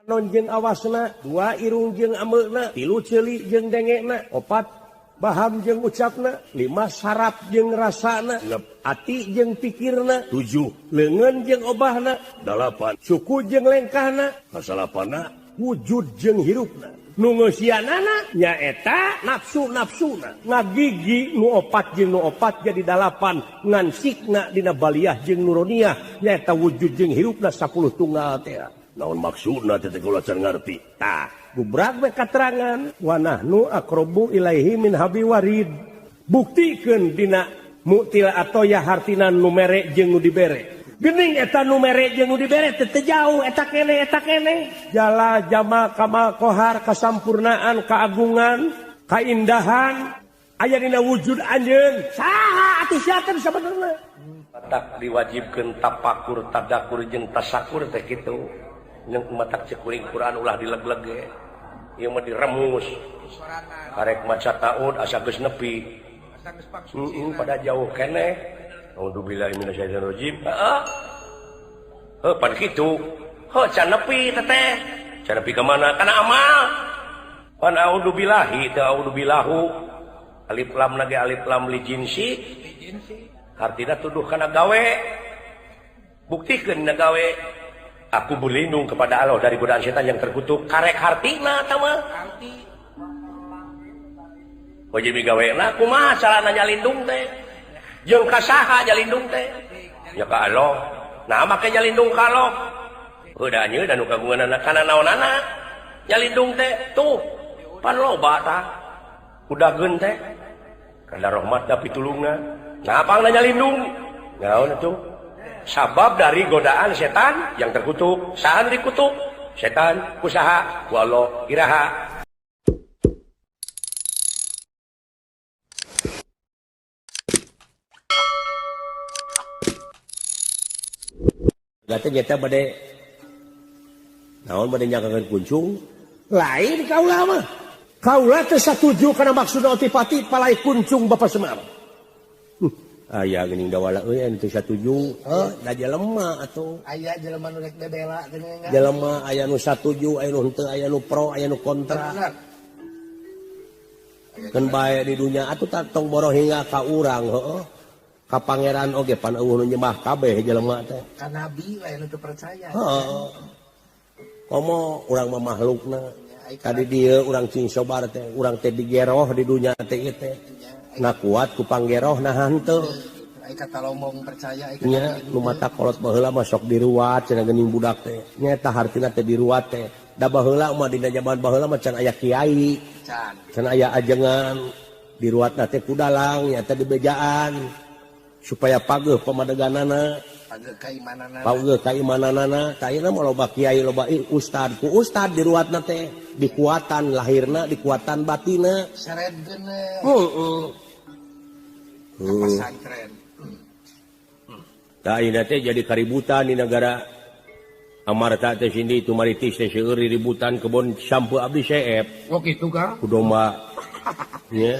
Panon jeung awasna, dua irung jeung ameuna, tilu ceuli jeung dengekna, opat baham jeung ucapna, lima saraf jeung rasana, ati jeung pikirna, tujuh leungeun jeung obahna, dalapan suku jeung lengkahna, kasalapana wujud jeung hirupna. Nu ngeusianana nyaeta nafsu-nafsuna. Ngagigi nu opat jeung nu opat jadi dalapan, ngan sikna dina baliah jeung nuroniah nyaeta wujud jeung hirupna 10 tunggal teh. Naon maksudna teh kula can ngarti. Tah, gubrak we katerangan wa nahnu aqrabu ilaihi min habi warid. Buktikeun dina mu'til atoya hartina nu mere jeung nu dibere. Geuning eta nu mere jeung nu dibere teh teu jauh eta keneh eta keneh. Jala jama kamal kohar kasampurnaan keagungan kaindahan aya dina wujud anjeun. Saha atuh sia teh sabenerna? Tak diwajibkeun tapakur tadakur jeung tasakur teh kitu. Jeung matak cek kuring Quran ulah dileg-leg ge. Ieu mah diremus. Karek maca taun asa geus nepi. Pada jauh keneh. A'udzubillahi minasyaitonirrajim. Heeh. Heuh pan kitu. Heuh can nepi teteh. Can nepi ka mana? Kana amal. Pan a'udzubillahi teu a'udzubillahu. Alif lam lagi alif lam li jinsi. Hartina tuduh kana gawe. Buktikeun na gawe. Aku berlindung kepada Allah dari godaan setan yang terkutuk. Karek hartina tah mah. Arti. Wajib gawena kumaha carana nyalindung teh? Jeung ka saha nyalindung teh? Ya ka Allah. Nah make nyalindung ka Allah. Heuh da anjeun da nu kagunganana kana naonana? Nyalindung teh tuh pan loba tah. Udageun teh. Kana rahmat da pitulungna. Nah pangna nyalindung. Naon atuh? Sabab dari godaan setan yang terkutuk. Saha nu dikutuk? Setan ku saha? Ku Allah. Iraha. Gate nyata bade naon bade nyakakeun kuncung lain kaula mah. Kaula teh satuju kana maksudna otipati palai kuncung Bapak Semar. Aya geuning dawala euy anu teu satuju. Heuh, da jelema atuh. Aya jelema nu rek bebela geuning. Jelema aya nu satuju, aya nu henteu, aya nu pro, aya nu kontra. Keun bae di dunya atuh tong boro hingga ka urang heuh. Ka pangeran oge pan eueuh nu nyembah kabeh jelema teh. Ka nabi we nu teu percaya. Heeh. Komo urang mah makhlukna. Tadi dieu urang cing sobar teh, urang teh digeroh di dunya teh ieu teh. Na kuat ku panggeroh nah henteu. Ai kata lomong percaya ai nya nu mata kolot baheula mah sok diruat cenah geuning budak teh. Nyaeta hartina teh diruat teh. Da baheula mah dina jaman baheula mah can aya kiai. Can. Can aya ajengan. Diruatna teh ku dalang nyaeta dibejaan supaya pageuh pamadeganana. Pageuh kaimananana. Pageuh kaimananana. Tah ayeuna mah loba kiai loba ustad. Ku ustad diruatna teh dikuatan lahirna dikuatan batina. Seredkeun. Heeh. Pesantren. Tah ayeuna teh jadi kaributan di negara Amarta teh sindi tumaritis teh seueur ributan kebon sampu abdi seep. Oh kitu Kang. Ku domba. Nya.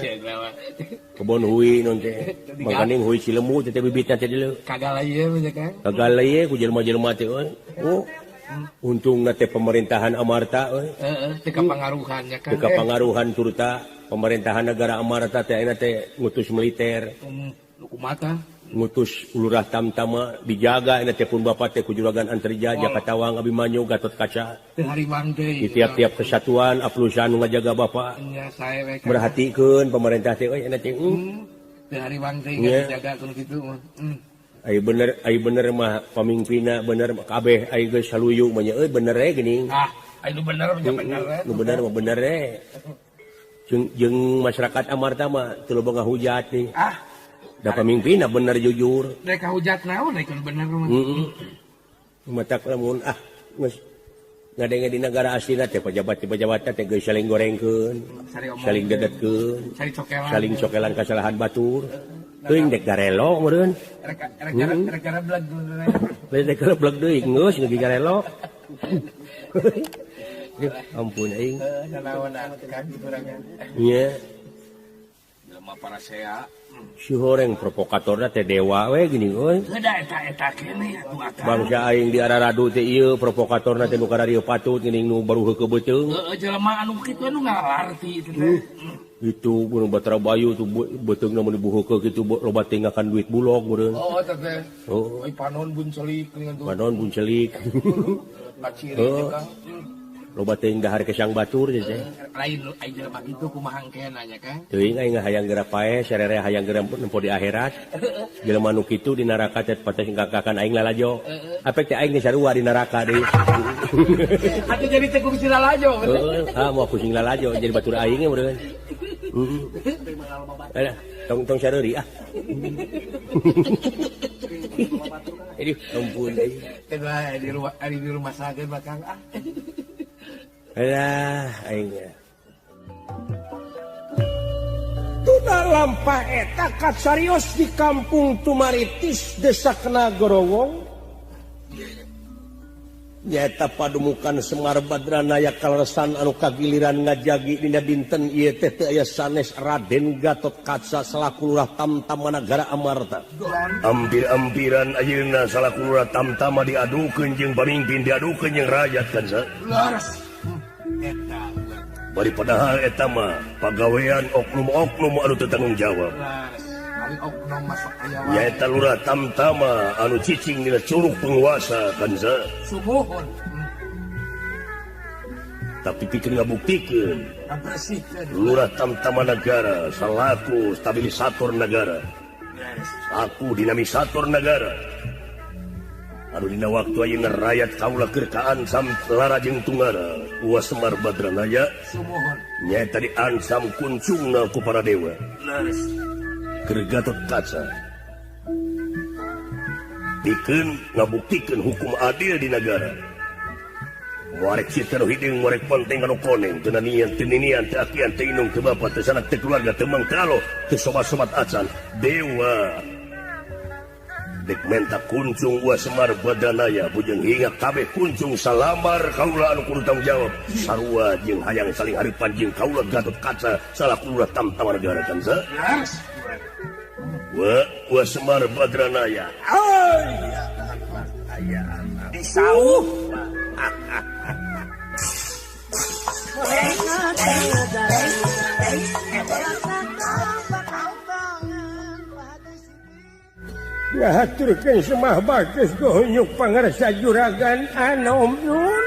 Kebon hui non teh. Mangkaning hui Cilemu teh bibitna teh dieu. Kagal ieu mah Kang. Kagal ieu ku jelema-jelema teh euy. Oh. Untungna teh pemerintahan Amarta euy. Heeh, teu kapangaruhan nya Kang. Teu kapangaruhan turta pemerintahan negara Amarta teh ayeuna teh ngutus militer. Kumaha? Ngutus lurah tamtama dijaga ayeuna teh pun bapak teh ku juragan Antarja Jakatawang Abimanyu Gatot Kaca. Teu hariwang deui. Di tiap-tiap kesatuan aplusan nu ngajaga bapak. Nya sae we. Merhatikeun pemerintah teh euy ayeuna teh. Teu hariwang deui dijaga kudu kitu mah. Ai bener mah pamimpinna bener kabeh ai geus saluyu mah nya euy bener we geuning. Ah, ai nu bener mah bener we. Nu bener mah bener we. Jeung masyarakat Amarta mah teu loba ngahujat nih. Ah. Da pamimpinna bener jujur. Rek hujat naon rek bener mah. Heeh. Matak lamun ah geus ngadenge di negara aslina teh pejabat-pejabat teh geus saling gorengkeun, saling dedetkeun, saling cokelan kasalahan batur. Teuing dek garelo meureun. Rek garebleg deui. Rek garebleg deui geus geus garelo. Ampun aing. Naon atuh kan kurangan. Nya. Jelema parasea. Si horeng provokatorna teh dewa we gini euy. Heuda eta keneh atuh akang. Bangsa aing di Araradu teh ieu provokatorna teh nu kararieu patut geuning nu baru heukeut beuteung. Heeh, jelema anu kitu anu ngalarti itu teh. Itu gunung Batara Bayu tuh beuteungna mun dibuheukeun kitu loba teh ngakan duit bulog meureun. Oh eta teh. Oh, euy panon buncelik geuningan tuh. Panon buncelik. Ngaciri teh Kang. Loba teh dahar kesang batur teh. Lain aing jelema kitu kumaha engkena nya Kang. Teuing aing hayang geura paeh sarere hayang geura nempo di akhirat. Jelema nu kitu di neraka teh pates ngakakan aing lalajo. Apek teh aing geus sarua di neraka deui. Atuh jadi teh kudu lalajo. Heeh, ah moal pusing lalajo jadi batur aing ge meureun. Heeh. Tong tong sareuri ah. Aduh, ampun deui. Kedua di rumah sakit mah Kang ah. Alah, aing. Tuna lampah eta kasarios di kampung Tumaritis, Desa Kenagorowong. Nyaeta padumukan Semar Badranaya kaleresan anu kagiliran ngajagi dina dinten ieu teh teu aya sanes Raden Gatot Kaca salaku lurah Tamtama Nagara Amarta. Ampir-ampiran ayeuna salaku lurah Tamtama diadukeun jeung pamimpin diadukeun jeung rakyat kan sa. Leres. Eta bari padahal eta mah pagawean oknum-oknum anu teu tanggung jawab. Nyaeta lurah Tamtama anu cicing dina curug penguasa kan sa. Sumuhun. Tapi pikeun ngabuktikeun lurah Tamtama Nagara salaku stabilisator nagara. Aku dinamisator nagara. Anu dina waktu ayeuna rakyat kaula keur kaancam lara jeung tunggara Uwa Semar Badranaya sumuhun. Nyaeta diancam kuncungna ku para dewa. Keur Gatot Kaca pikeun ngabuktikeun hukum adil di nagara. Warek cita nu hideung, warek ponteng anu koneng, teu nanian, teu ninian, teu akian, teu inung, teu bapa, teu sanak, teu keluarga, teu mang, teu aloh, teu sobat-sobat acan. Dewa dek menta kuncung Uwa Semar Badranaya bujeng hingga kabeh kuncung salamar kaula anu kudu tanggung jawab sarua jeung hayang saling haripan jeung kaula Gatot Kaca salaku lurah Tamtama Nagara kan sa. Wa Uwa Semar Badranaya aya disauh. Ngahaturkeun semah bagus gohonyuk pangarsa juragan anom nun.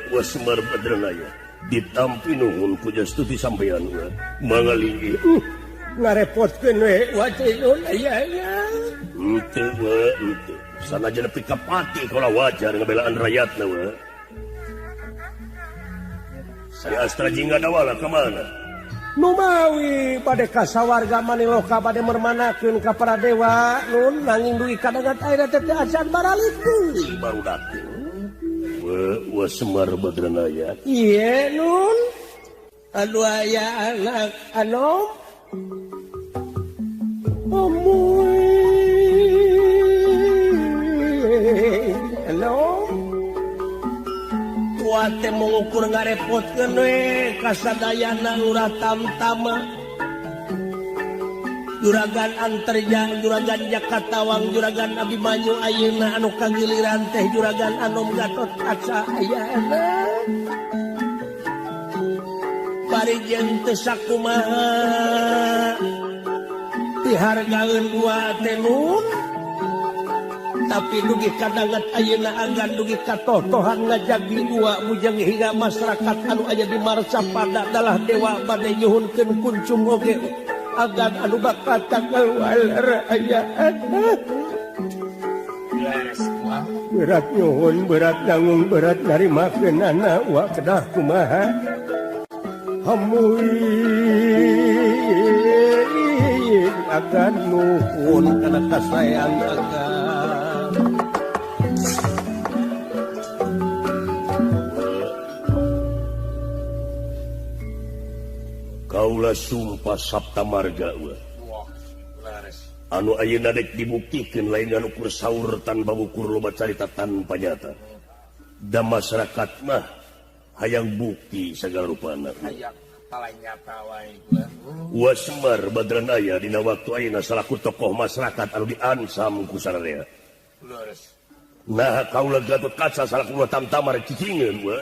Wa Semar Badranaya ditampi nuhun ku jastuti sampean wa mangalinggih. Ngarepotkeun we wa teh nun aya nya. Henteu wa henteu. Sanajan nepi ka pati kaula wajar ngabelaan rakyatna wa. Sari Astra Jingga Dawala ka mana? Numawi bade kasawarga maniloka bade mermanakeun ka para dewa nun nanging dugi kadangat ayeuna teh acan baralik deui baru datang. Wa Semar Badranaya. Ieu nun anu aya anak anom Amuy anom teh mengukur ngarepotkeun we kasadayana lurah Tamtama juragan Antarja juragan Jakatawang juragan Abimanyu ayeuna anu kagiliran teh juragan Anom Gatot Kaca ayana bari jeung teu sakumaha dihargaeun dua teh nun tapi dugi kadangat ayeuna agan dugi katotohan ngajagi dua bujang hingga masyarakat anu aya di Marcapada dalah dewa bade nyuhunkeun kuncung oge agan anu bakal tanggal ayaan. Berat nyuhun, berat nanggung, berat narimakeun anak wa kedah kumaha hamuy agan nuhun kana kasaean agan. Kaula sumpah Sapta Marga wa. Anu ayeuna dek dibuktikeun lain anu ukur saur tanpa ukur loba carita tanpa nyata. Da masyarakat mah hayang bukti sagala rupana. Wa Semar Badranaya dina waktu ayeuna salaku tokoh masyarakat anu diansam ku sararea. Nah kaula Gatot Kaca salaku tamtamar cicingeun wa.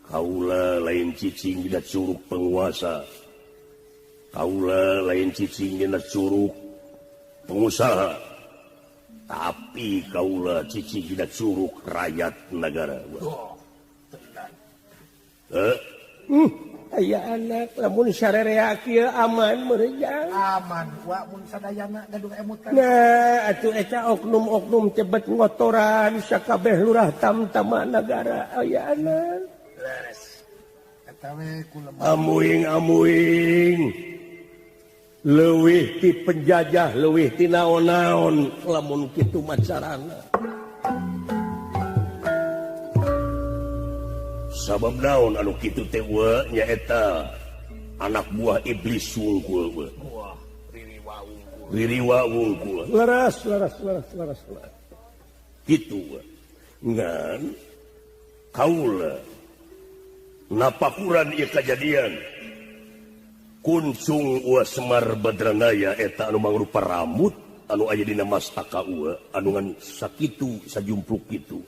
Kaula lain cicing dina curug penguasa. Kaula lain cicing dina curug pengusaha. Tapi kaula cicing dina curug rakyat negara. Aya anak lamun sarerea kieu aman meureun aman wa mun sadayana gaduh emutan. Nah atuh eta oknum-oknum tebet ngotoran sakabeh lurah tamtama nagara aya anak. Leres. Eta we kulemah. Amuing-amuing leuwih ti penjajah leuwih ti naon-naon lamun kitu macarana. Sabab naon anu kitu teh we nyaeta anak buah iblis wungkul we. Wah, ririwa wungkul. Ririwa wungkul. Leres leres leres leres. Kitu we. Ngan kaula napakuran ieu kajadian kuncung Wa Semar Badranaya eta anu mangrupa rambut anu aya dina mastaka uwa anu ngan sakitu sajumpluk kitu.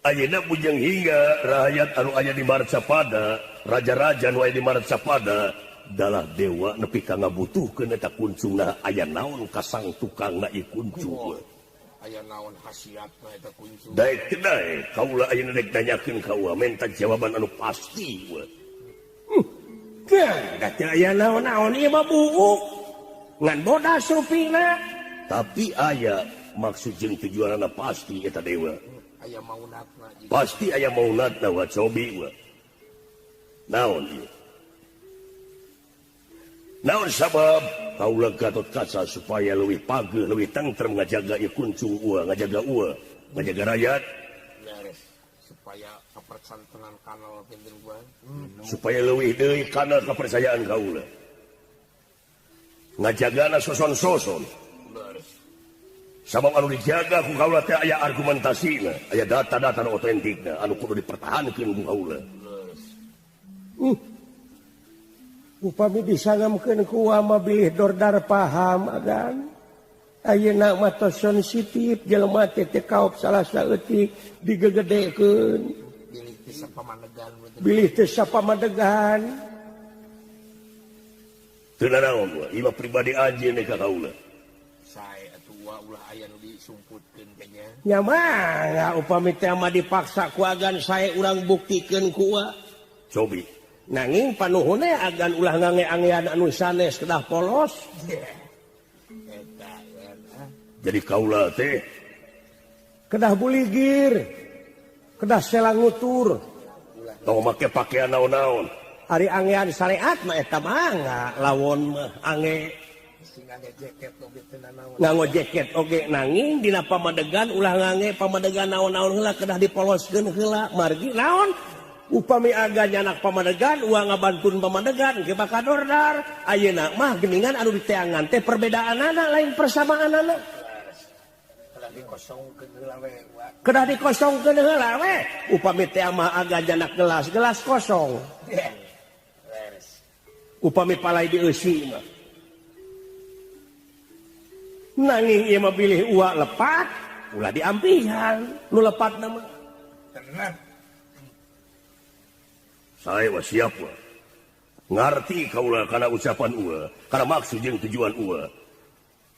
Ayeuna bujeng hingga rakyat anu aya di Marcapada, raja-raja anu aya di Marcapada dalah dewa nepi ka ngabutuhkeun eta kuncungna aya naon kasang tukangna ieu kuncung. Aya naon khasiatna eta kuncung. Daek teu daek kaula ayeuna rek nanyakeun ka uwa menta jawaban anu pasti we. Da teu aya naon-naon ieu mah buuk. Ngan bodas rupina. Tapi aya maksud jeung tujuanna pasti eta dewa. Aya maunatna pasti aya maunatna wa cobi wa. Naon ieu? Naon sabab kaula Gatot Kaca supaya leuwih pageuh leuwih tentrem ngajaga ieu kuncung uwa, ngajaga uwa, ngajaga rakyat. Beres supaya kapercantenan kanal pinten gua. Supaya leuwih deui kana kepercayaan kaula. Ngajagana soson-soson. Sabab anu dijaga ku kaula teh aya argumentasina, aya data-data anu otentikna anu kudu dipertahankeun ku kaula. Upami disangamkeun ku mah bilih dordar paham agan. Ayeuna mah tos sensitif jelema teh teu kaop salah saeutik digegedekeun. Bilih teu sapamadegan. Bilih teu sapamadegan. Teu nanaon we, ieu mah pribadi anjeun ka kaula. Sae atuh ulah aya nu disumputkeun teh nya. Nya mah upami teh mah dipaksa ku agan sae urang buktikeun ku wa. Cobi. Nanging panuhunna agan ulah ngange-angean anu sanes kedah polos. Eta jadi kaula teh kedah buligir, kedah selangutur. Tong make pakaian naon-naon. Ari angean syariat mah eta mah lawon mah ange nganggo jaket oge nanging dina pamadegan ulah ngange pamadegan naon-naon heula kedah dipoloskeun heula margi naon upami aga nyanak pamadegan uang ngabantun pamadegan ge bakal dordar ayeuna mah geuningan anu diteangan teh perbedaanana lain persamaanana kedah dikosongkeun heula we kedah dikosongkeun heula we upami teh mah aga nyanak gelas gelas kosong upami palai dieusi mah nanging ieu mah bilih uak lepat ulah diampihan nu lepatna mah tenang. Saya wa siap wa. Ngarti kaula kana ucapan uwa, kana maksud jeung tujuan uwa.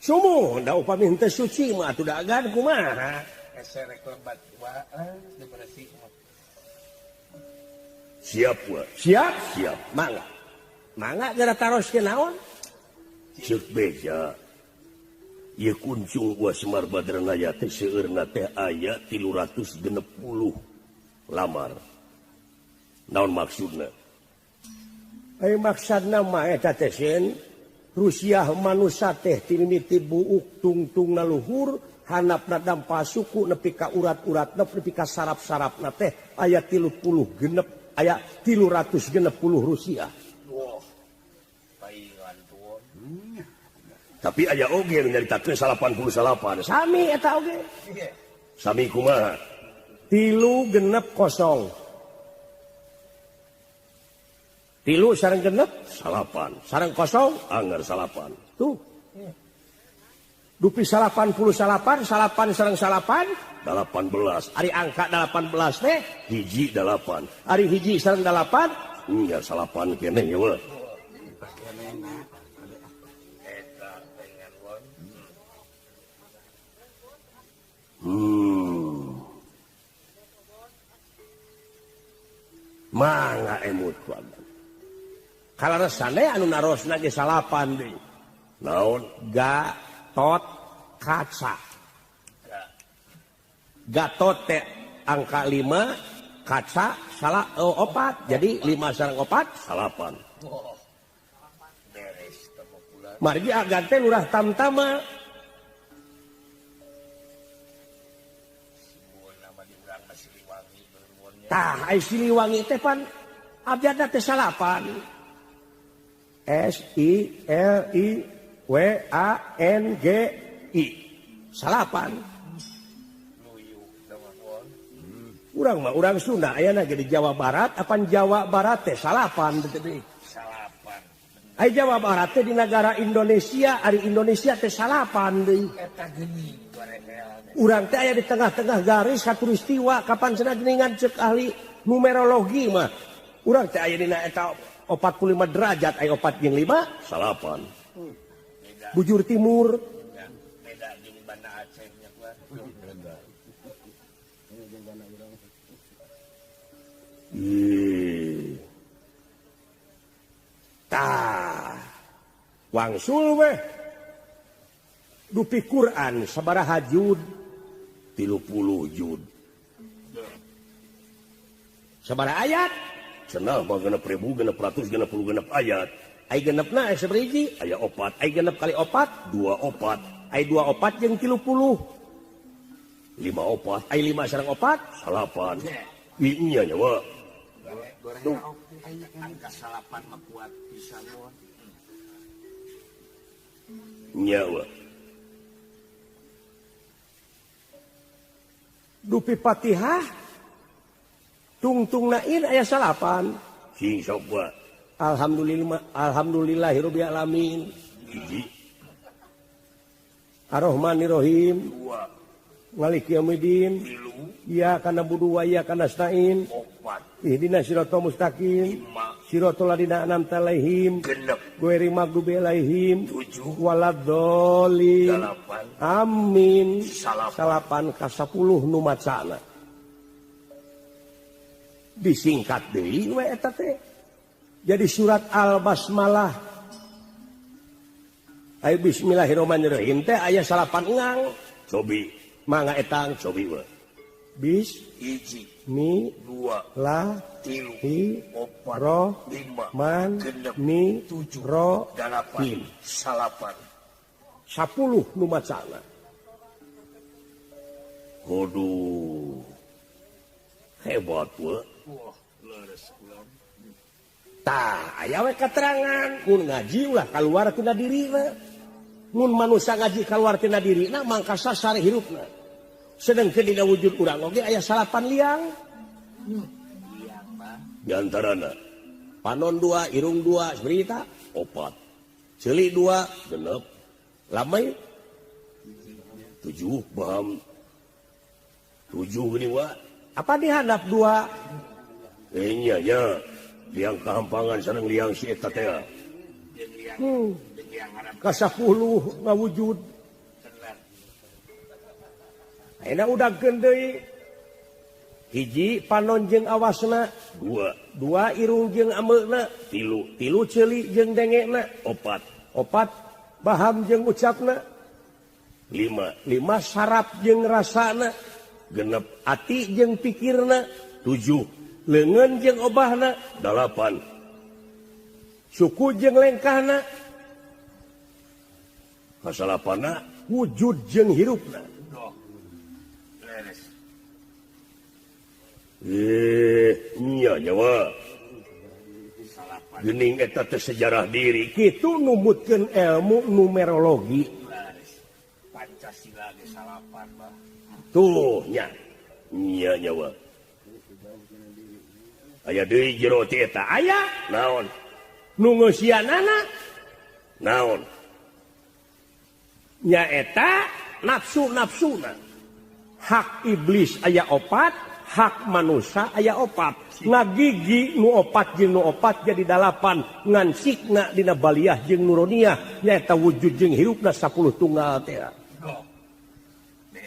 Sumuh da upami henteu suci mah atuh da agan kumaha? Hese rek lebat wa diberesih mah. Siap wa. Siap? Siap. Mangga. Mangga geura taroskeun naon? Ceuk beja. Ieu kuncung Wa Semar Badranaya teh seueurna teh aya 360 lamar. Naon maksudna? Ai maksudna mah eta teh sieun Rusiah manusa teh tinimiti buuk tungtungna luhur hanapna dampa suku nepi ka urat-uratna nepi ka sarap-sarapna teh aya 36 aya 360 Rusiah. Wah. Paingan tuh. Tapi aya oge nu nyaritakeun 88. Sami eta oge. Sami kumaha? 360. Tilu sareng genep salapan. Sareng kosong anggar salapan. Tuh. Dupi 88, salapan sareng salapan 18. Ari angka 18 teh hiji 8. Ari hiji sareng 8 nya salapan keneh ya we. Mangga emut ku abdi. Kalaresane anu narosna ge salapan deui. Naon? Gatot kaca. Gatot teh angka 5, kaca salah opat. Jadi 5 sareng opat salapan. Margi agan teh lurah tamtama. Tah ai Siliwangi teh pan abjadna teh salapan. S I L I W A N G I salapan. Urang mah urang Sunda ayana ge di Jawa Barat, apan Jawa Barat teh salapan teh. Salapan. Ai Jawa Barat teh di negara Indonesia, ari Indonesia teh salapan deui. Eta geuning. Urang teh aya di tengah-tengah garis khatulistiwa kapan cenah geuningan ceuk ahli numerologi mah. Urang teh aya dina eta 45 derajat aya 4 jeung 5 salapan. Bujur timur. Beda jeung Banda Aceh nya kuat. Tah. Wangsul weh. Dupi Quran sabaraha jud? 30 jud. Sabaraha ayat? Cenah mah 6.656 ayat. Ai genepna aya sabaraha? Aya opat. Ai genep kali opat 24. Ai 24 jeung 30. 54. Ai 5 sareng opat salapan. Inya nya wa. Angka salapan mah kuat pisan mun. Nya wa. Dupi Fatihah tungtung nain aya salapan. Sing sok wa. Alhamdulillah alhamdulillahirabbil alamin. Hiji. Arrahmanirrahim. Dua. Maliki yaumiddin. Tilu. Iyyaka na'budu wa iyyaka nasta'in. Opat. Ihdinas siratal mustaqim. Lima. Siratal ladzina an'amta 'alaihim. Genep. Ghairil maghdubi 'alaihim. Tujuh. Waladdallin. Dalapan. Amin. Salapan. Salapan ka 10 nu macana. Disingkat deui we eta teh. Jadi surat Al-Basmalah. Ai bismillahirrahmanirrahim teh aya salapan engang. Cobi. Mangga etang cobi we. Bis hiji mi dua la tilu hi opat ro lima man genep mi tujuh ro dalapan him. Salapan 10 nu macana. Waduh. Hebat we. Wah, leres ulang. Tah, aya we keterangan mun ngaji ulah kaluar tina dirina. Mun manusia ngaji kaluar tina dirina mangka sasar hirupna. Sedengkeun dina wujud urang oge aya salapan liang. Liang mah di antarana panon 2, irung 2, berita opat. Ceuli 2, genep. Lamai 7 baham 7 geuning wa. Apa dihandap 2? Nya nya liang kahampangan sareng liang si eta teh. Ka 10 ngawujud. Ayeuna udagkeun deui. Hiji panon jeung awasna, 2. 2 irung jeung ameuna, 3. 3 ceuli jeung dengekna, 4. 4 baham jeung ucapna, 5. 5 sarap jeung rasana, genep ati jeung pikirna, 7. Leungeun jeung obahna, 8. Suku jeung lengkahna, kasalapana wujud jeung hirupna. Nya nyawa. Geuning eta teh sejarah diri. Kitu numutkeun ilmu numerologi. Pancasila ge salapan bah. Tuh nya. Nya nyawa. Aya deui jero ti eta aya naon? Nu ngeusianana naon? Nyaeta nafsu-nafsuna. Hak iblis aya opat, hak manusia aya opat. Ngagigi nu opat jeung nu opat jadi dalapan, ngan sikna dina baliah jeung nuroniah nyaeta wujud jeung hirupna 10 tunggal teh.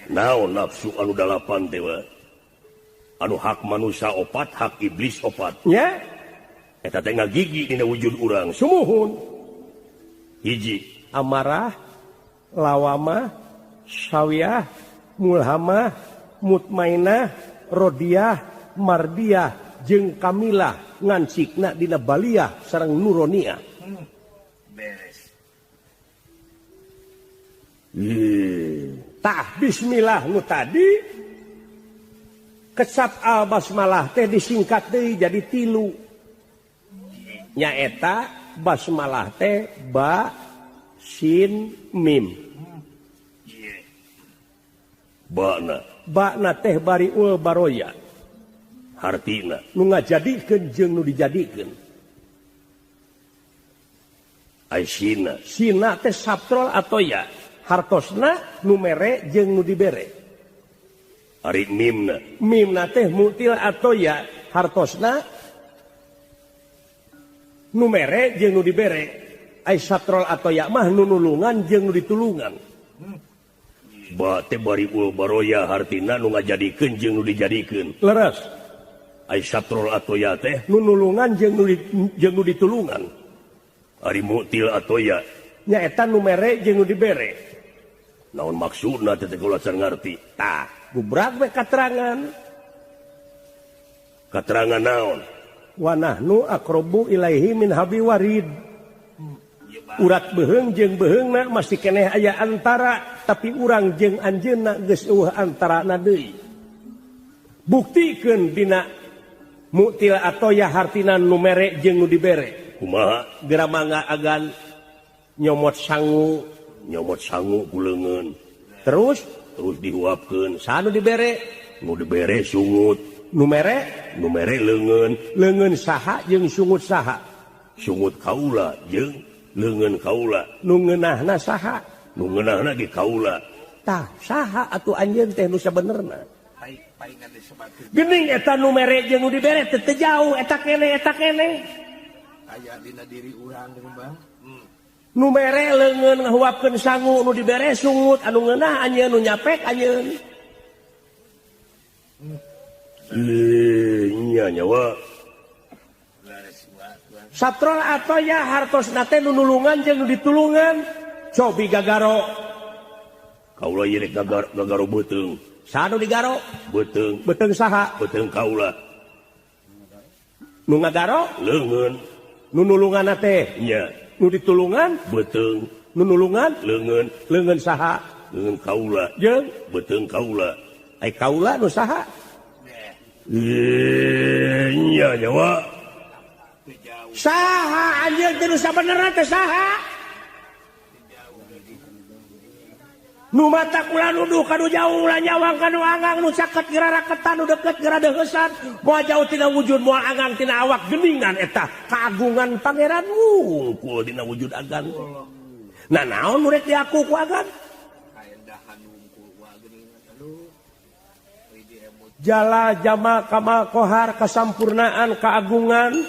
Naon nafsu anu dalapan teh wa? Anu hak manusia opat, hak iblis opat. Nya eta teh ngagigi dina wujud urang. Sumuhun. Hiji amarah, lawamah, syawiyah, mulhamah, mutmainah, rodiah, mardiah, jeung kamilah ngan sikna dina baliah sareng nuroniah. Beres. Tah bismillah nu tadi kecap al basmalah teh disingkat deui jadi tilu. Nyaeta basmalah teh ba sin mim. Bakna bakna teh bariul baroya. Hartina nu ngajadikeun jeung nu dijadikeun. Ai sina sina teh satrol atoya. Hartosna nu mere jeung nu dibere. Ari mimna mimna teh mutil atoya. Hartosna nu mere jeung nu dibere. Ai satrol atoya mah nu nulungan jeung nu ditulungan. Ba teh bariul baroya hartina nu ngajadikeun jeung nu dijadikeun. Leres. Ai satrol atoya teh nu nulungan jeung nu ditulungan. Ari mutil atoya nyaeta nu mere jeung nu dibere. Naon maksudna teh kula can ngarti. Tah, gubrak we katerangan. Katerangan naon? Wa nahnu aqrabu ilaihi min habi warid. Urat beheung jeung beheungna masih keneh aya antara, tapi urang jeung anjeunna geus eueuh antarana deui. Buktikeun dina mutil atoya hartina nu mere jeung nu dibere. Kumaha? Geura mangga agan nyomot sangu, nyomot sangu ku leungeun. Terus terus dihuapkeun. Saha nu dibere? Nu dibere sungut. Nu mere? Nu mere leungeun. Leungeun saha jeung sungut saha? Sungut kaula jeung leungeun kaula. Nu ngeunahna saha? Nu ngeunahna ge kaula. Tah saha atuh anjeun teh nu sabenerna? Geuning eta nu mere jeung nu dibere teh teu jauh eta keneh eta keneh. Aya dina diri urang deui Bang. Nu mere leungeun ngahuapkeun sangu, nu dibere sungut, anu ngeunah anjeun, nu nyapek anjeun. Nya nyawa. Satrol atoya hartosna teh nu nulungan jeung nu ditulungan. Cobi gagaro. Kaula ieu rek gagaro beuteung. Saha nu digaro? Beuteung. Beuteung saha? Beuteung kaula. Nu ngagaro? Leungeun. Nu nulunganna teh? Nya. Nu ditulungan? Beuteung. Nu nulungan? Leungeun. Leungeun saha? Leungeun kaula. Jeung beuteung kaula. Ai kaula nu saha? Nya nyawa. Saha anjeun teh nu sabenerna teh saha? Nu mata kula nuduh kanu jauh ulah nyawang kanu anggang nu caket geura raketan nu deket geura deuheusan moal jauh tina wujud moal anggang tina awak geuningan eta kagungan pangeran wungkul dina wujud agan. Nah naon nu rek diaku ku agan? Jala jama kamal kohar kasampurnaan keagungan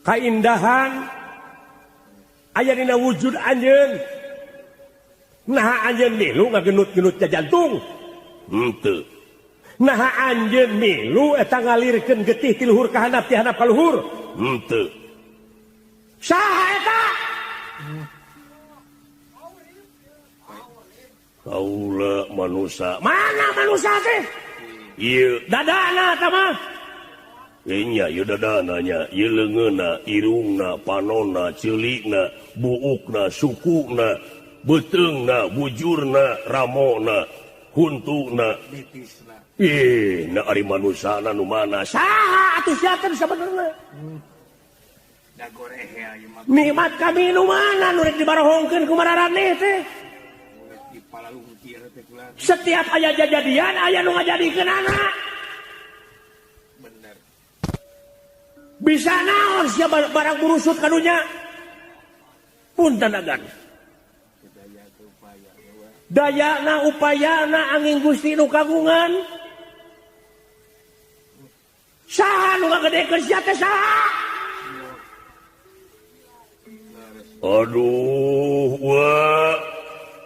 kaindahan aya dina wujud anjeun. Nah anjeun milu ngagenut-genut jantung henteu. Nah anjeun milu eta ngalirkeun getih ti luhur ka handap ti handap ka luhur henteu. Saha eta? Kaula manusa. Mana manusa teh? Ieu dadana eta mah. Nya ieu dadana nya, ieu leungeunna, irungna, panonna, ceulikna, buukna, sukuna, beuteungna, bujurna, ramona, huntuna. Ih, na ari manusana nu mana? Saha atuh sia teh sabenerna? Nikmat kami nu mana nu rek dibarohongkeun ku mararaneh teh? Setiap aya jajadian aya nu ngajadikeun anak. Bener. Bisa naon sia barang burusut kadunya? Punten agan. Dayana upayana angin Gusti nu kagungan. Saha nu ngagedekeun sia teh saha? Aduh, wah.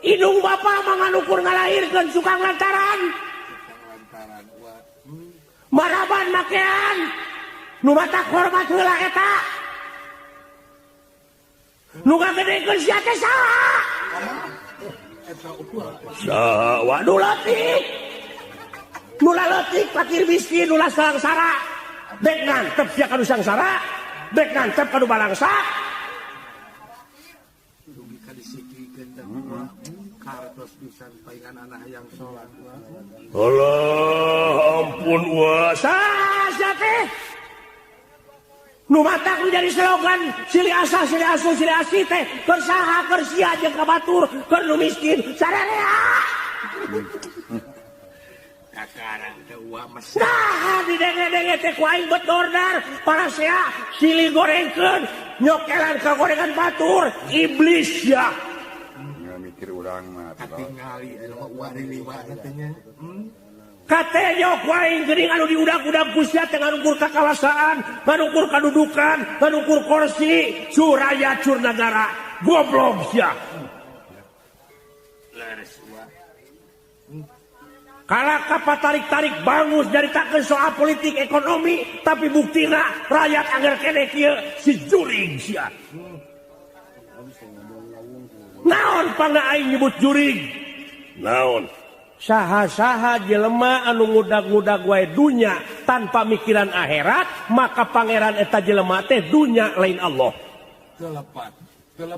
Indung bapa mah nganukur ngalahirkeun sukang lantaran. Maraban makean. Nu matak hormat heula eta. Nu ngagedekeun sia teh saha? Saha waduh leutik. Nu leutik fakir miskin nu sangsara. Dek ngantep sia ka nu sangsara, dek ngantep ka nu balangsa. Allah ampun wa saha teh. Nu matak menjadi slogan silih asah silih asuh silih asih teh keur saha keur sia jeung ka batur keur nu miskin sararea. Kakarang teh uwa mes. Nah didenge-denge teh ku aing bet ordar parasea silih gorengkeun nyokelan ka gorengan batur iblis ya. Nya mikir urang mah katingali anu uwa diliwat teh nya. Katanya aing geuning anu diudag-udag ku sia teh nganukur kakawasaan, nganukur kadudukan, nganukur kursi, suraya cur nagara, goblok sia. Kalaka patarik-tarik bangus nyaritakeun soal politik ekonomi, tapi buktina rakyat angger keneh kieu si jurig sia. Naon pangna aing nyebut jurig? Naon? Saha-saha jelema anu ngudag-ngudag wae dunya tanpa mikiran akhirat, maka pangeran eta jelema teh dunya lain Allah.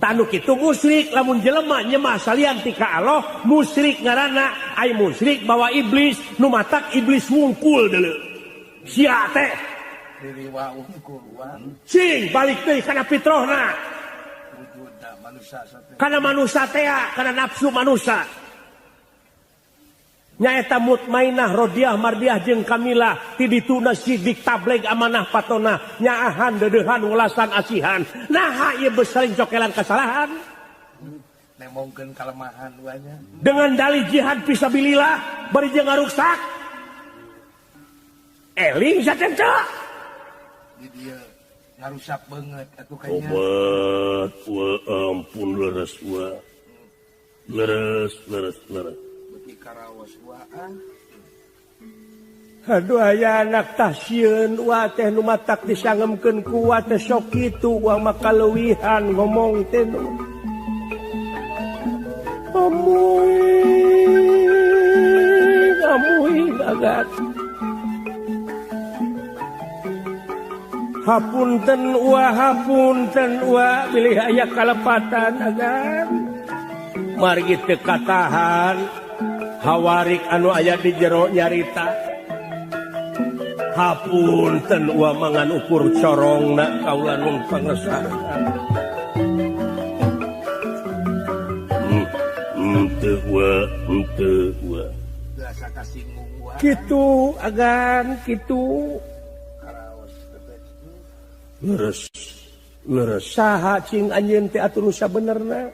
Tanu kitu musyrik lamun jelema nyemah salian ti ka Allah, musyrik ngaranna ai musyrik bawa iblis nu matak iblis wungkul deuleu. Sia teh sing balik deui kana fitrahna. Kana manusia teh, kana nafsu manusia. Nyaeta mutmainah rodiah mardiah jeung kamilah ti dituna sidik tableg amanah patona nyaahan deudeuhan welasan asihan naha ieu besaring cokelan kasalahan nemongkeun kalemahan duanya dengan dalih jihad fisabilillah bari jeung ngaruksak eling satenca di dieu ngarusak beungeut atuh kayaknya obat wa ampun leres wa leres leres leres. Aduh aya anak tasieun wa teh nu matak disangemkeun ku wa teh sok kitu wa maka leuwihan ngomong teh nu. Amuy amuy agat. Hapunten wa hapunten wa bilih aya kalepatan agan. Margi teu katahan hawarik anu aya di jero nyarita. Hapunten wa mangan ukur corongna kaula nun pangersana. Henteu wa, henteu wa. Biasa kasinggung wa. Kitu agan kitu. Leres, leres. Saha cing anjeun teh atuh nu sabenerna?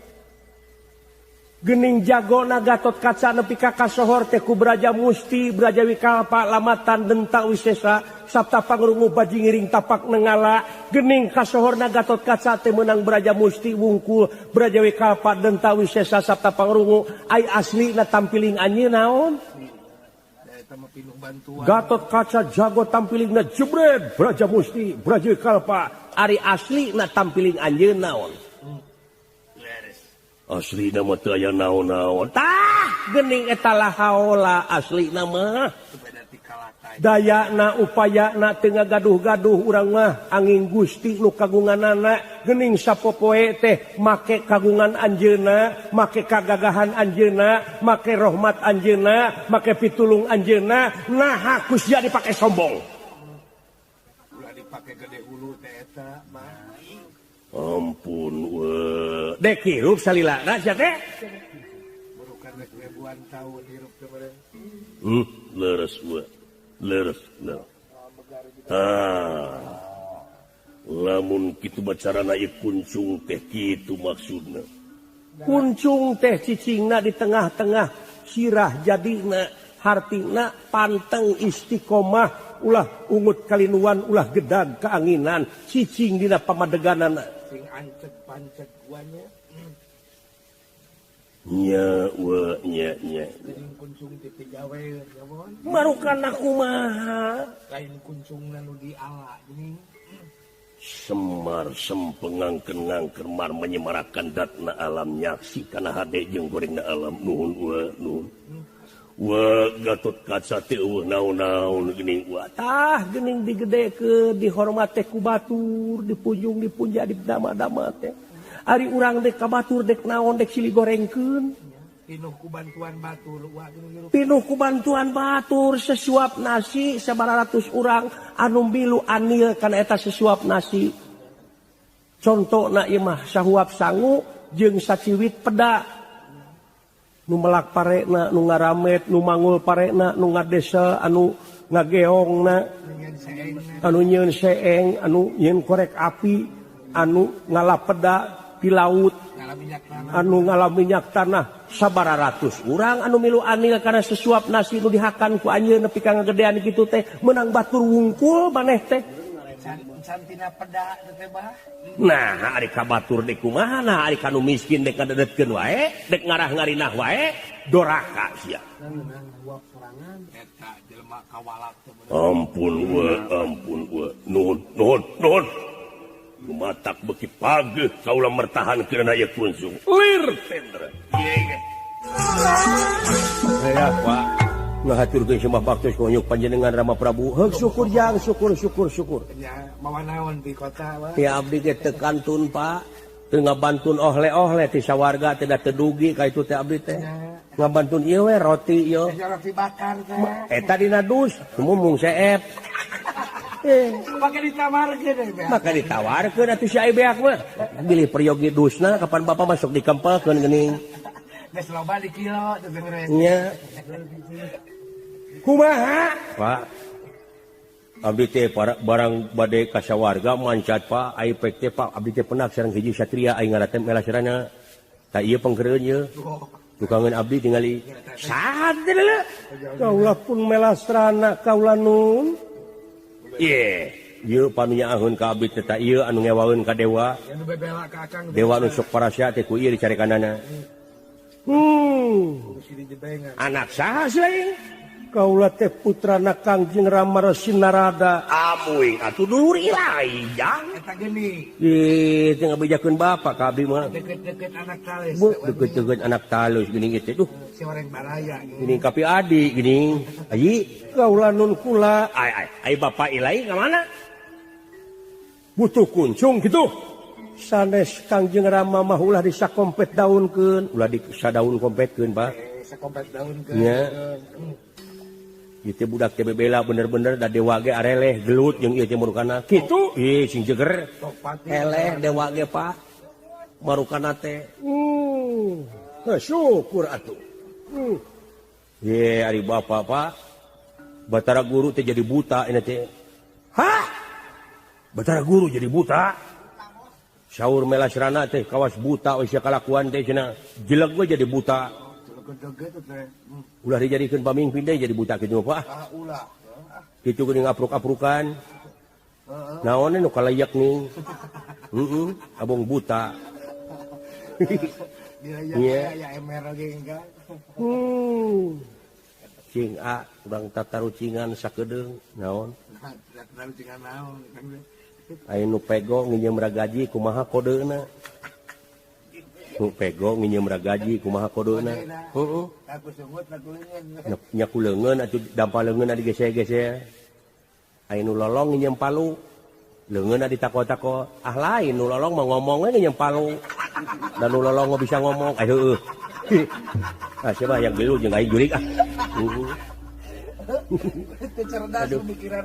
Gening jagona Gatot Kaca nepi ka kasohor teh ku Braja Musti, Braja Wikalpa, Lamatan, Denta Wisesa, Sabta Pangrungu Baji Ngiring Tapak Nengala. Gening kasohorna Gatot Kaca teh meunang Braja Musti wungkul, Braja Wikalpa, Denta Wisesa, Sabta Pangrungu. Ai aslina tampiling anjeun naon? Gatot Kaca jago tampilingna jebret Braja Musti, Braja Wikalpa. Ari aslina tampiling anjeun naon? Asli nama teu aya naon-naon. Tah, geuning eta lahaola asli nama. Dayana upayana teu ngagaduh-gaduh urang mah angin Gusti nu kagunganana geuning sapopoe teh make kagungan anjeunna, make kagagahan anjeunna, make rahmat anjeunna, make pitulung anjeunna, naha ku sia dipake sombong. Ulah dipake gede hulu teh eta mah. Ampun we. Dek hirup salilana sia teh. Burukan rek ribuan tahun hirup teh meureun. Leres we. Leres. Ah. Lamun kitu bacarana ieu kuncung teh kitu maksudna. Kuncung teh cicingna di tengah-tengah sirah jadina hartina panteng istiqomah ulah ungut kalinuan ulah gedag keanginan cicing dina pamadeganana sing ancet pancet guanya nya wa nya nya kuncung teh gawe marukan kumaha lain kuncungna nu diala geuning Semar sempengangken-ngangker mar menyemarakan datna alam nyaksi kana hade jeung gorengna alam nuhun wa nuhun wa Gatot Kaca teh eueuh naon-naon geuning wa tah geuning digedekeun dihormat teh ku batur dipunjung dipunja didama-dama teh ari urang dek ka batur dek naon dek silih gorengkeun pinuh ku bantuan batur wa pinuh ku bantuan batur sesuap nasi sabaratus urang anu milu anil kana eta sesuap nasi contona ieu mah sahuap sangu jeung saciwit peda nu melak parekna nu ngaramet nu mangul parekna nu ngadesa anu ngageongna anu nyieun seeng anu nyieun korek api anu ngalapeda di laut anu ngala minyak tanah sabararatus urang anu milu anil karena sesuap nasi nu dihakan ku anjeun nepi ka ngagedean kitu teh meunang batur wungkul maneh teh cantina peda teh bah. Nah ari ka batur dek kumaha nah ari ka nu miskin dek ngadedetkeun wae dek ngarah-ngarinah wae doraka sia. Eta jelema kawalak teh. Ampun we ampun we nuhun nuhun nuhun. Matak beki pageuh kaula mertahankeun ieu kuncung. Lir tendra. Ya Pak, ngahaturkeun sembah baktos konyuk panjenengan Rama Prabu. Heuk syukur jang, syukur syukur syukur. Ya, mawa naon di kota, Pak? Ya abdi ge teu kantun, Pak. Teu ngabantun ohle-ohle ti sawarga teh da teu dugi ka itu teh abdi teh. Ngabantun ieu we roti ieu. Roti bakar teh. Eta dina dus, mung seep. Maka ditawarkeun teh. Maka ditawarkeun atuh si ai beak mah. Bilih peryogi dusna kapan bapak masuk dikempelkeun geuning. Geus loba di kilo teh beres. Nya. Kumaha? Pak. Abdi teh barang bade ka sawarga mancat Pak, ai pek teh Pak, abdi teh penak sareng hiji satria ai ngaran teh Melasrana. Tah ieu pengkereun ieu. Tukangeun abdi tingali. Saha teh leuh? Kaula pun Melasrana kaula nun. Ye, ieu panunya ahun ka abdi teh tah ieu anu ngewaeun ka dewa. Dewa nu sok parasya teh ku ieu dicarekanana. Anak saha sih? Kaula teh putrana Kangjeng Rama Resi Narada. Amuing atuh dulur ilai jang. Eta geuning. Ih, teu ngabejakeun bapa ka abdi mah. Deket-deket anak talus. Deket-deket anak talus geuning ieu teh duh. Si orang baraya geuning kapi adi geuning. Ayi, kaula nun kula. Ai ai, ai bapa ilai ka mana? Butuh kuncung kitu. Sanes Kangjeng Rama mah ulah disakompet daunkeun, ulah disadaun kompetkeun, Pak. Sakompet daunkeun. Nya. Ieu budak teh bebela bener-bener da dewa ge areleh gelut jeung ieu teh marukana. Kitu ih sing jeger. Eleh dewa ge Pak. Marukana teh. Syukur atuh. Ye ari bapa Pak. Batara Guru teh jadi buta ini teh. Hah? Batara Guru jadi buta? Saur Melasrana teh kawas buta we sia kalakuan teh cenah. Jelek we jadi buta. Ulah dijadikeun pamimpin teh jadi buta kitu mah Pak. Ulah. Kitu geuning apruk-aprukan. Naon nu kalayak nih. Heeh, abong buta. Iya, ya emer oge enggak. Cing a urang tatarucingan sakedeung naon? Tatarucingan naon? Aya nu pego nginjem ragaji kumaha kodeuna? Nu pego nginjem ragaji kumaha kodeuna? Heeh. Nya ku leungeun atuh dampal leungeunna digeseh-geseh. Aya nu lolong nginjem palu, leungeunna ditako-tako. Ah lain nu lolong mah ngomong we nginjem palu. Dan nu lolong mah bisa ngomong. Ai heueuh. Ah siapa yang geluh jeung aing jurik ah. Teu cerdas pikiran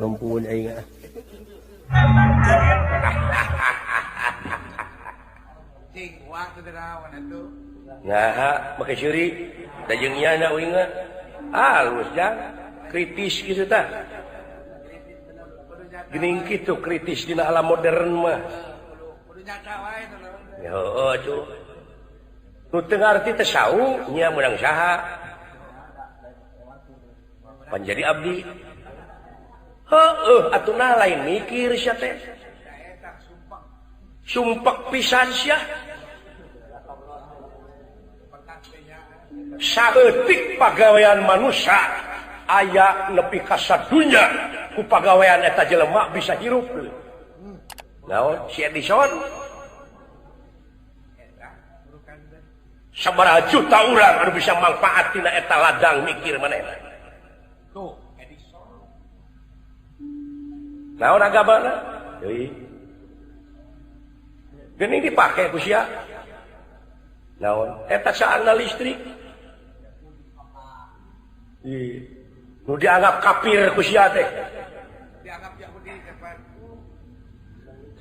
Ampun aing ah. Nah, make seuri da jeung nyana uing mah. Halus jang, kritis kitu tah. Geuning kitu kritis dina alam modern mah. Ya heueuh atuh. Nu teu ngarti teh saung nya meunang saha. Pan jadi abdi. Heueuh atuh nah lain mikir sia teh. Sumpek pisan sia. Saeutik pagawean manusia aya nepi ka sadunya ku pagawean eta jelema bisa hirup. Naon si Edison sabaraha juta urang anu bisa manfaat tina eta ladang mikir manehna. Tuh Edison. Naon agamana? Deui. Geuning dipake ku sia. Naon eta saana listrik. Nu dianggap kafir ku sia teh. Dianggap Yahudi kapan?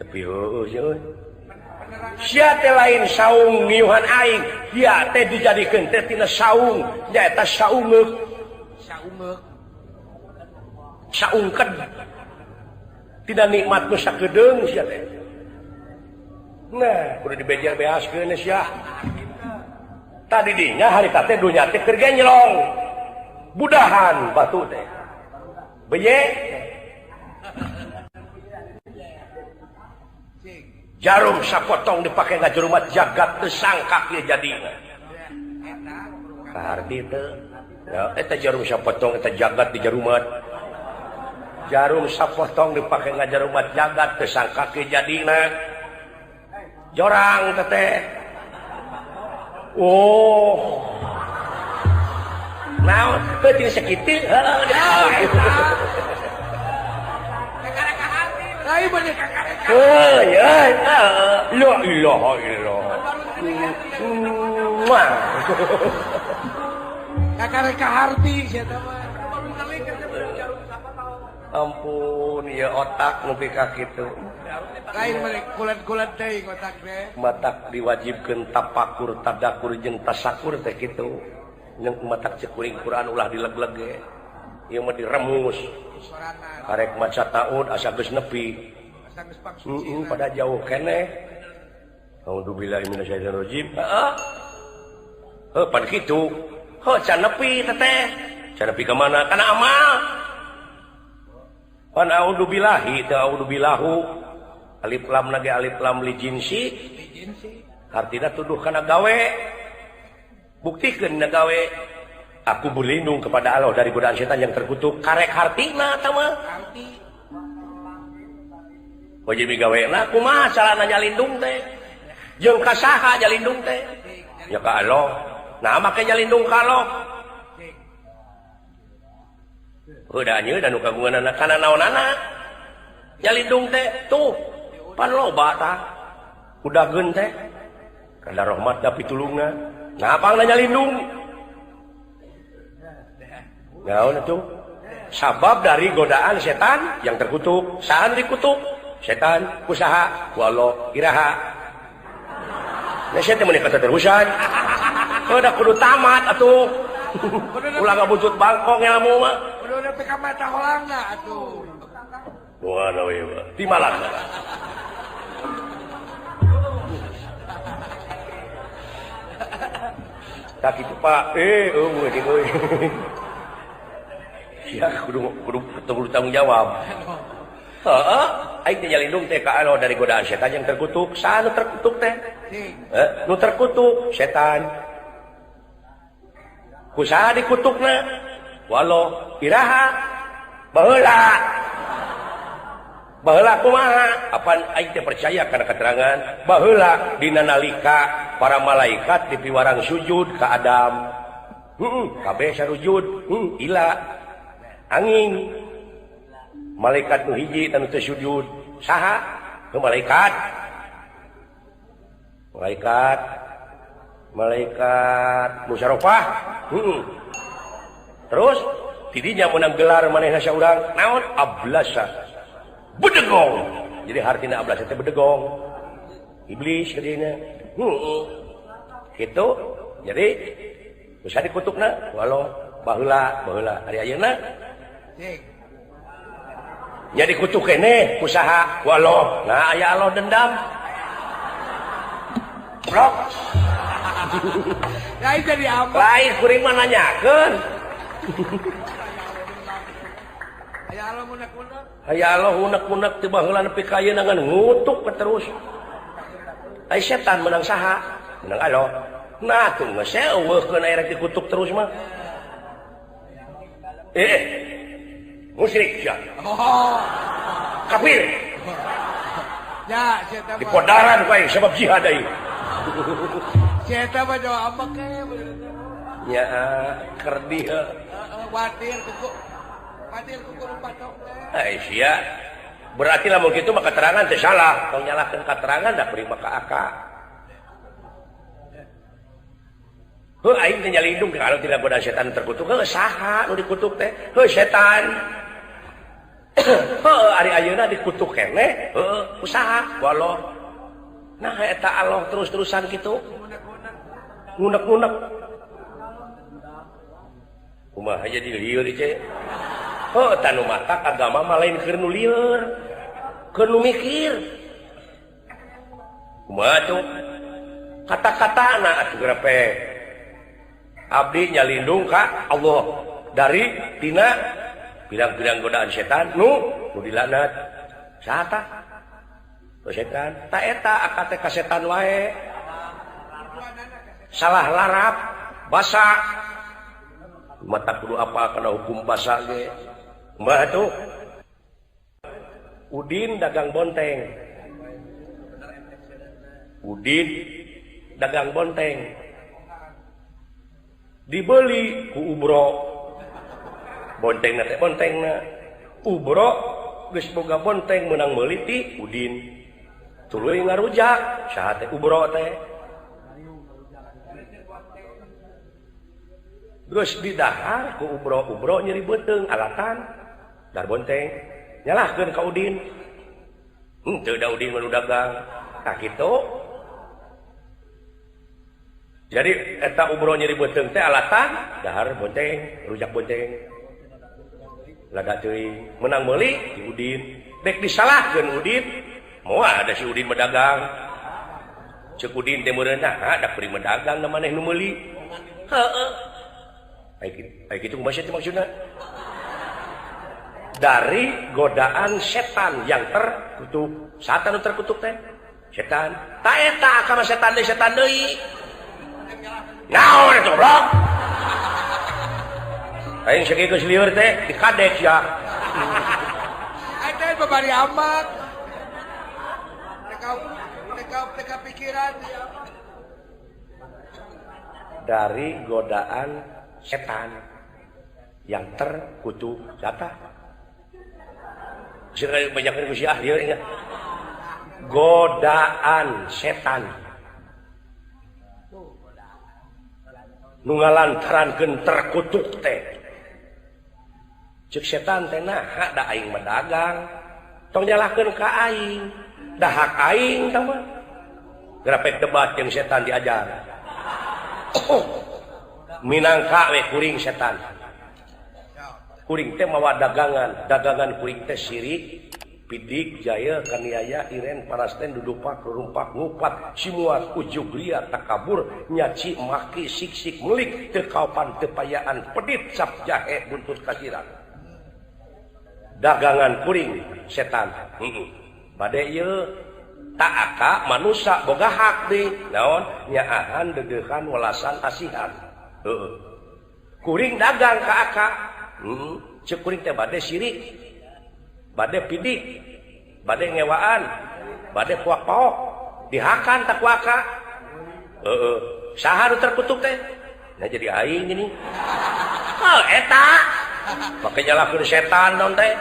Tapi heueuh sia euy. Sia teh lain saung ngiuhan aing, dia teh dijadikeun teh tina saung, nyaeta saungeuk. Saungeuk. Saungkeun. Tidak nikmat nu sakedeung sia teh. Nah, kudu dibejer beaskeun sia. Tadi dinya harita teh dunya teh keur genjlong. Budahan batu teh. Beye. Jarum sapotong dipake ngajurumat jagat teu sangkak ieu jadina. Kaharti teu. Ya eta jarum sapotong eta jagat di jarumat. Jarum sapotong dipake ngajarumat jagat teu sangkak ieu jadina. Jorang teh. Oh. Naon teu sakitu heuh. Lain bener kakareka. Heuh ya, la ilaha illallah. Kakareka harti sia teh mah. Ampun ya otak nepi ka kitu. Lain bener kulat-kulat teuing otak teh. Matak diwajibkeun tapakur, tadakur jeung tasakur teh kitu. Yang matak cek kuring Quran ulah dileg-leg ge. Ieu mah diremus. Karek maca taun asa geus nepi. Pada jauh keneh. A'udzubillahi minasyaitonirrajim. Heeh. Heuh pan kitu. Heuh can nepi teteh. Can nepi ka mana? Kana amal. Pan a'udzubillahi teu a'udzubillahu. Alif lam lagi alif lam li jinsi. Artina tuduh kana gawe. Buktikeun na gawe. Aku berlindung kepada Allah dari godaan setan yang terkutuk. Karek hartina eta mah. Wajib gawe na kumaha carana nyalindung teh? Jeung ka saha nyalindung teh? Ya ka Allah. Nah make nyalindung ka Allah. Udah nyeun anu kagunganana kana naonana? Nyalindung teh tuh pan loba tah. Udageun teh. Kada rahmat da pitulungan. Nah pangna nyalindung. Naon itu? Sabab dari godaan setan yang terkutuk, sahan dikutuk, setan usaha, ku Allah iraha. Nah sia teh meuni kata terusan. Udah kudu tamat atuh. Ulah ngabujut bangkong ilmu mah. Kudu nepi ka mata holangna atuh. Wah, we mah. Timalang. Tak kitu Pak. Eueuh jeung euy. Ya kudu kudu tanggung jawab. Heeh, aing teh nyalindung teh ka Allah dari godaan setan yang terkutuk. Saha nu terkutuk teh? Nu terkutuk setan. Ku saha dikutukna? Walau iraha baheula. Baheula kumaha? Apan aing teh percaya kana keterangan baheula dina nalika para malaikat dipiwarang sujud ka Adam. Heeh, kabeh sarujud, ila angin. Malaikat nu hiji tanu teu sujud. Saha? Ke malaikat. Malaikat. Malaikat musyarakah. Terus tidinya menang gelar manehna saurang naon? Ablasa. Bedegong. Jadi hartina ablasa teh bedegong. Iblis kadinya. Gitu. Jadi bisa dikutukna walau baheula baheula ari ayeuna. Nya dikutuk keneh ku saha? Ku Allah. Nah aya Allah dendam. Blok. Lain jadi apa? Lain kuring mah nanyakeun. Aya Allah unek-unek. Aya Allah unek-unek teu baheula nepi ka ayeuna ngan ngutuk terus. Ai setan menang saha? Menang Allah. Nah tuh geus eueuhkeun aya rek dikutuk terus mah. Musyrik sia. Oh. Kafir. Ya, sia mah. Dipodaran ku aing sebab jihad aing. Sia mah jawab ambek ke. Ya, kerdi heuh. Watir kuku. Watir kuku patok teh. Ai sia. Berarti lamun kitu mah keterangan teh salah. Tong nyalahkeun keterangan da beri maka aka. Heuh aing teh nyalindung kalau tidak godaan setan terkutuk. Heuh saha nu dikutuk teh? Heuh setan. Heuh ari ayeuna dikutuk keneh, heuh usaha ku Allah. Nah eta Allah terus-terusan kitu. Ngunek-ngunek. Kumaha jadi lieur ieu? Heuh eta nu matak agama mah lain keur nu lieur. Keur nu mikir. Kumaha tuh? Kata-katana atuh grepe. Abdi nyalindung ka Allah dari tina pirang-pirang godaan setan nu dilaknat. Saha tah? Setan. Ta eta akad teh ka setan wae. Salah larap basa. Mata kudu apa kana hukum basa ge. Kumaha tuh? Udin dagang bonteng. Udin dagang bonteng. Dibeli ku Ubro. Bontengna teh bontengna. Ubro geus boga bonteng meunang meuli ti Udin. Tuluy ngarujak saha teh Ubro teh. Geus didahar ku Ubro, Ubro nyeri beuteung alatan dar bonteng. Nyalahkeun ka Udin. Henteu da Udin mah nu dagang. Tah kitu. Jadi eta Ubro nyeri beuteung teh alatan dahar bonteng, rujak bonteng. Lada teuing menang meuli di Udin. Dek disalahkeun Udin, moal ada si Udin medagang. Ceuk Udin teh meureun nah da kuring medagang da maneh nu meuli. Heeh. Ai kitu kumaha teh maksudna? Dari godaan setan yang terkutuk. Setan nu terkutuk teh? Setan. Ta eta ka setan deui setan deui. Naon eta goblok? Aing sakieu geus lieur teh dikadek sia. Eta babari amat. Teka pikiran dari godaan setan yang terkutuk. Siapa? Sering banyak ku sia lieur ingat. Godaan setan. Nu ngalantarankeun terkutuk teh. Ceuk setan teh nah da aing mah dagang. Tong nyalahkeun ka aing. Da hak aing tah mah. Grapek debat jeung setan diajar. Minangka we kuring setan. Kuring teh mawa dagangan, dagangan kuring teh sirik, pidik, jaya, kaniaya, iren, parasten, dudupak, rumpak, ngupat, simuat, ujug, ria, takabur, nyaci, maki, siksik, melik, tekaupan, tepayaan, pedit, cap, jahe, buntut kasiran. Dagangan kuring setan. Bade ieu tak aka manusia boga hak di naon nyaahan dedehan welasan asihan. Kuring dagang ka aka. Ceuk kuring teh bade sirik, bade pidik, bade ngewaan, bade kuak paok, dihakan tak kuaka. Saha nu terkutuk teh? Nah jadi aing gini. Oh eta. Make nyalahkeun setan naon teh?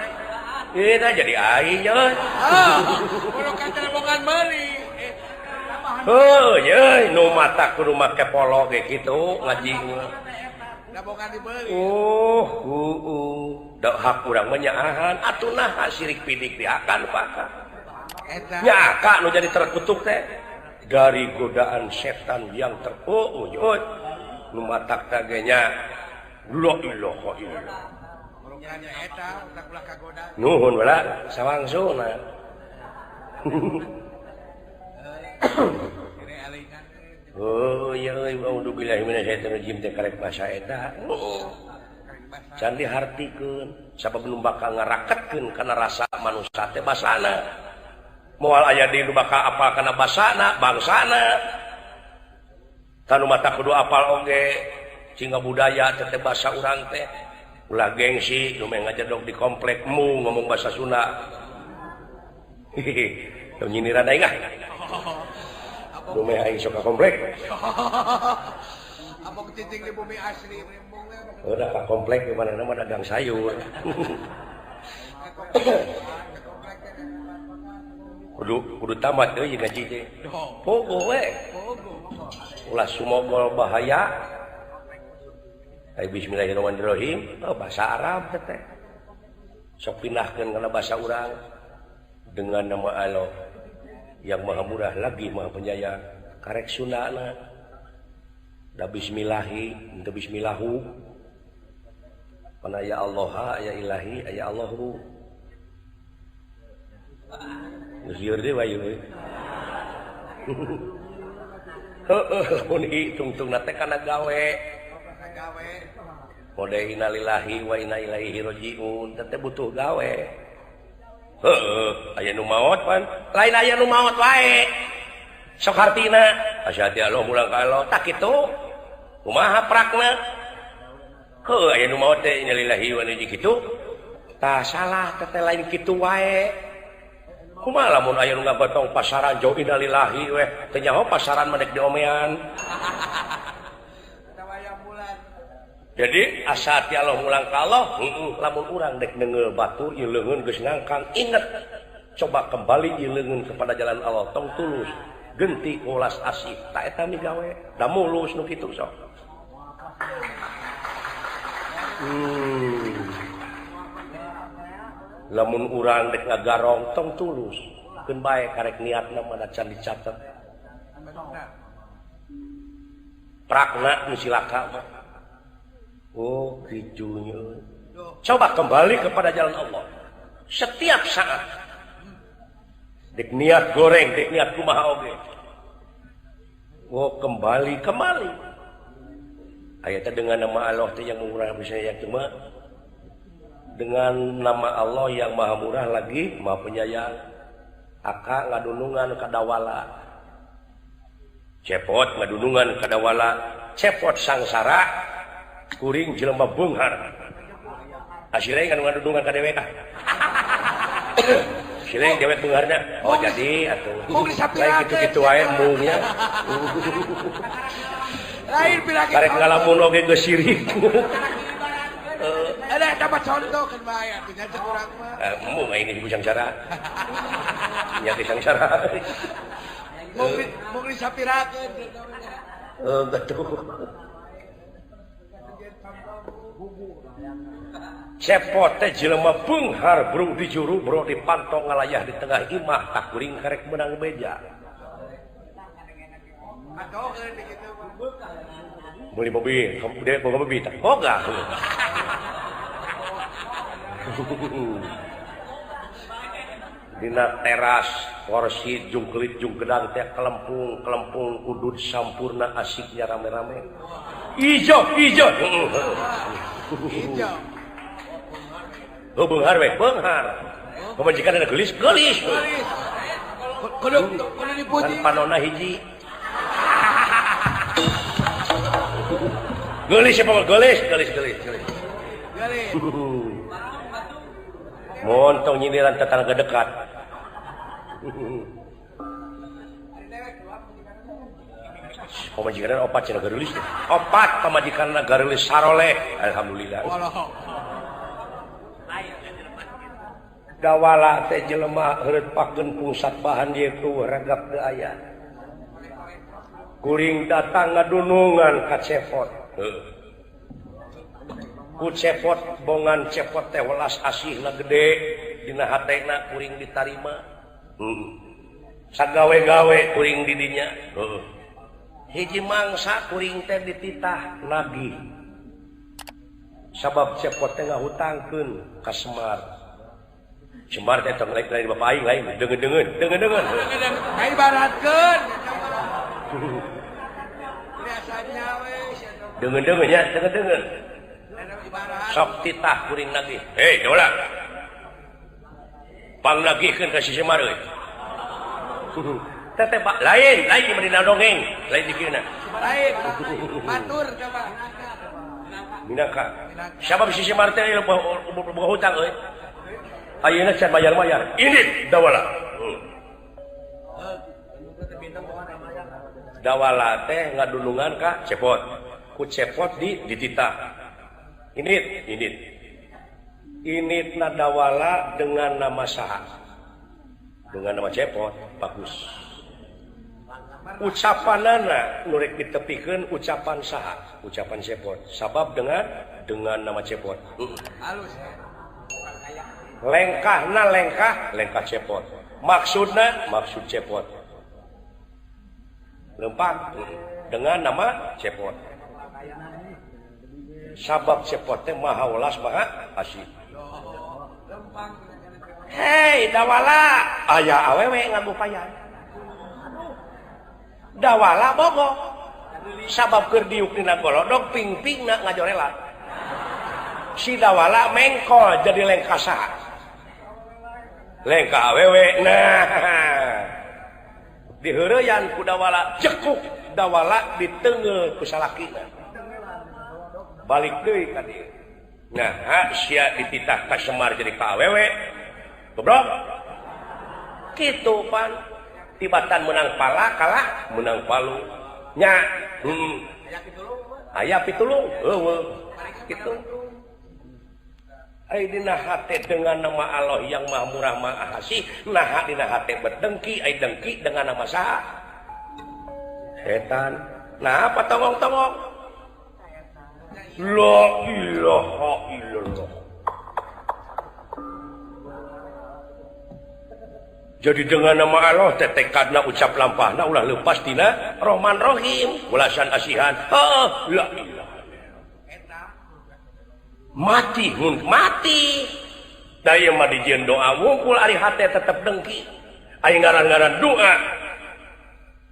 Eta jadi aing euy. Kudu katerbogan meuli. Heuh, yeuy nu mata kudu make polo ge kitu ngaji. Oh, da hak urang mah nyaahan atuh naha sirik pidik diakan paka. Nya aka nu jadi terkutuk teh dari godaan setan yang terkutuk. Nu matak teh ge nya la ilaha illallah. Nuhun bala sawangsuna. Oh iya euy auzubillahi minasyaitonir rajim teh karek basa eta. Can dihartikeun sabab nu bakal ngaraketkeun kana rasa manusia teh basana. Moal aya deui nu bakal apal kana basana, bangsana. Tanu mata kudu apal oge sehingga budaya teh basa urang teh. Ulah gengsi nu meh ngajedog di komplek mu ngomong bahasa Sunda. Hehehe, teu nyindiran aing ah. Nu meh aing sok ka komplek. Abang cicing di bumi asli. Udah ka komplek di mana nama dagang sayur. Kudu tamat euy ngaji teh. Pogo we. Ulah sumogol bahaya. Ai bismillahirrahmanirrahim, oh, bahasa Arab teh. Sok pindahkeun kana bahasa urang dengan nama Allah yang maha murah lagi maha penyayang. Karek Sundana. Da bismillahi, henteu bismillahu. Pana ya Allah, ya ilahi, ya Allahu. Geus lieur deui wae euy. Heueuh, lamun hitungtungna teh kana gawe. Kode innalillahi wa inna ilaihi rajiun teh butuh gawe. Heueuh, aya nu maot pan. Lain aya nu maot wae. Sok hartina, asyhadu Allah mulang ka Allah, tak kitu. Kumaha prakna? Heueuh, aya nu maot teh innalillahi wa inna ilaihi kitu. Tah salah teh lain kitu wae. Kumaha lamun aya nu ngagotong pasaran jauh innalillahi weh, teu nyaho pasaran mah dek diomean. Jadi asa ti Allah mulang ka Allah, lamun urang dek neunggeul batur ieu leungeun geus ngangkang, inget coba kembali ieu leungeun kepada jalan Allah tong tulus, genti ulas asih, ta eta migawe, da mulus nu kitu sok. Lamun urang dek ngagarong tong tulus, keun bae karek niatna mah can dicatet. Prakna nu silaka mah. Oh gitunya. Coba kembali kepada jalan Allah setiap saat. Dek niat goreng, dek niat kumaha oge. Oh kembali, kembali. Ayatnya dengan nama Allah teh yang murah bisa yang cuma dengan nama Allah yang maha murah lagi maha penyayang. Aka ngadunungan kadawala. Cepot ngadunungan kadawala, cepot sangsara. Kuring jelema beunghar. Asile kan ngadunungan ka dewek ah. Sileng dewek beungharna. Oh jadi atuh. Lain kitu-kitu wae embungnya. Lain pirang karek ngalamun oge geus sirik. Ada dapat contoh kan bae atuh nya cek urang mah. Embung aing geus sangsara. Nya geus sangsara. Mung disapirakeun. Heuh betul. Cepot teh jelema beunghar bro di juru bro di pantong ngalayah di tengah imah tak kuring karek menang beja. Beli mobil, kamu boga mobil tak? Boga. Dina teras kursi jungkelit jungkedang teh kelempung kelempung udud sampurna asiknya rame-rame. Ijo ijo. Ijo. Oh beunghar we, beunghar. Pamajikan ada geulis, geulis. Kudu kudu dipuji. Panona hiji. Geulis ya pokok geulis, geulis, geulis, geulis. Geulis. Montong nyindiran tetangga dekat. Pamajikan opat cenah geulis. Opat pamajikan geulis saroleh. Alhamdulillah. Dawala teh jelema heureut pakeun pusat bahan ieu tuh ragap teu aya. Kuring datang ngadunungan ka cepot. Ku cepot bongan cepot teh welas asihna gede dina hatena kuring ditarima. Sagawe-gawe kuring di dinya. Hiji mangsa kuring teh dititah nagih. Sabab Cepot teh ngahutangkeun ka Semar. Semar teh tong lain bapak aing lain deungeun-deungeun, deungeun-deungeun. Ibaratkeun. Deungeun-deungeun nya, deungeun-deungeun. Sok titah kuring nagih. Hei, Dawala. Pangnagihkeun ka si Semar euy. Teteh pak lain, lain di dina dongeng, lain dikirna. Lain. Batur coba. Minangka. Sabab si Semar teh boga hutang euy. Ayeuna can bayar-bayar. Ini Dawala. Dawala teh ngadulungan ka Cepot. Ku Cepot di dititah. Init, init. Initna Dawala dengan nama saha? Dengan nama Cepot, bagus. Ucapanana nu rek ditepikeun ucapan saha? Ucapan Cepot. Sabab dengan nama Cepot. Halus. Lengkahna lengkah, lengkah Cepot. Maksudna maksud Cepot. Lempang dengan nama Cepot. Sabab Cepot teh maha welas maha asih. Hei Dawala, aya awewe ngagupayan. Dawala bogo. Sabab keur diuk dina golodog ping-pingna ngajorelat. Si Dawala mengkol jadi lengkah saha? Lengkah awewe. Nah, diheureyan ku Dawala, cekuk Dawala diteungeul ku salakina. Balik deui ka dieu. Nah, sia dititah ka Semar jadi ka awewe. Goblok. Kitu pan. Tibatan menang pala kalah menang palu. Nya, aya pitulung. Heueuh. Kitu. Ai dina hate dengan nama Allah yang Maha Murah Maha Asih, nah dina hate berdengki, ai dengki dengan nama saha? Setan. Nah, apa tongong-tongong? La ilaha illallah. Jadi dengan nama Allah teh tekadna ucap lampahna ulah lepas tina Rahman Rahim, welasan asihan. Heeh, la ilaha. Mati mun mati. Da ieu mah dijieun doa wungkul ari hate tetep dengki. Ari ngaran-ngaran doa.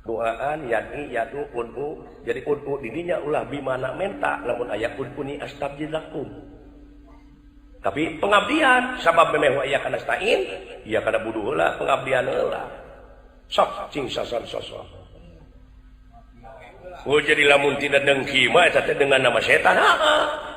Doaan yad'i yadu ud'u. Jadi ud'u di dinya ulah bimana menta lamun aya ud'uni astabjilakum. Tapi pengabdian sabab memeh wa iya kana stain, iya kana buduh heula pengabdian heula. Sok cing sasan sosok. Oh jadi lamun tidak dengki mah eta teh dengan nama setan. Heeh.